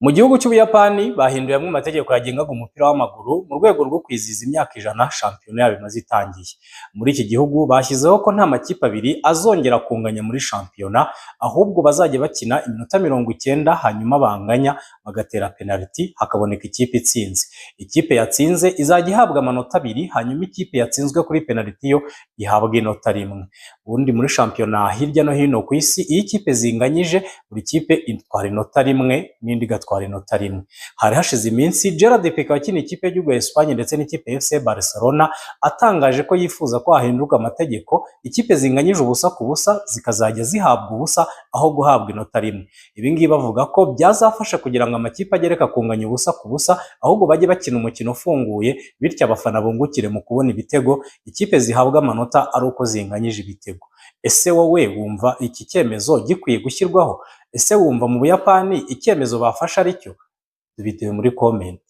Mu gihugu cy'Ubuyapani bahinduye amwe mu mategeko yagengaga umupira w'amaguru mu rwego rwo kwizihiza imyaka 100 shampiyona yabo imaze itangiye. Muri iki gihugu bashyizeho ko nta makipe abiri azongera kunganya muri shampiyona, ahubwo bazajya bakina iminota 90, hanyuma banganya bagatera penaliti, hakaboneka ikipe itsinze. Ikipe yatsinze izajya ihabwa amanota 2, hanyuma ikipe yatsinzwe kuri penaliti yo ihabwa inota 1. Ubundi muri shampiyona hirya no hino ku isi, iyo ikipe zinganyije, buri kipe itwara inota 1 n'indi igatwara inota 1. Hari hashize iminsi Gerard Piqué wakiniye ikipe y'igihugu ya Espagne ndetse n'ikipe ya FC Barcelona atangaje ko yifuza ko hahindurwa amategeko, ikipe zinganyije 0-0 zikazajya zihabwa 0 aho guhabwa inota 1. Ibi ngibi bavuga ko byazafasha kugira ngo amakipe agereka kunganya 0-0, ahubwo bajye bakina umukino ufunguye, bityo abafana bungukire mu kubona ibitego, ikipe zihabwa amanota ari uko zinganyije ibitego. Ese wowe wumva iki cyemezo gikwiye gushyirwaho? Ese wumva mu Buyapani icyemezo bafashe ari cyo? Tubitewe muri comment.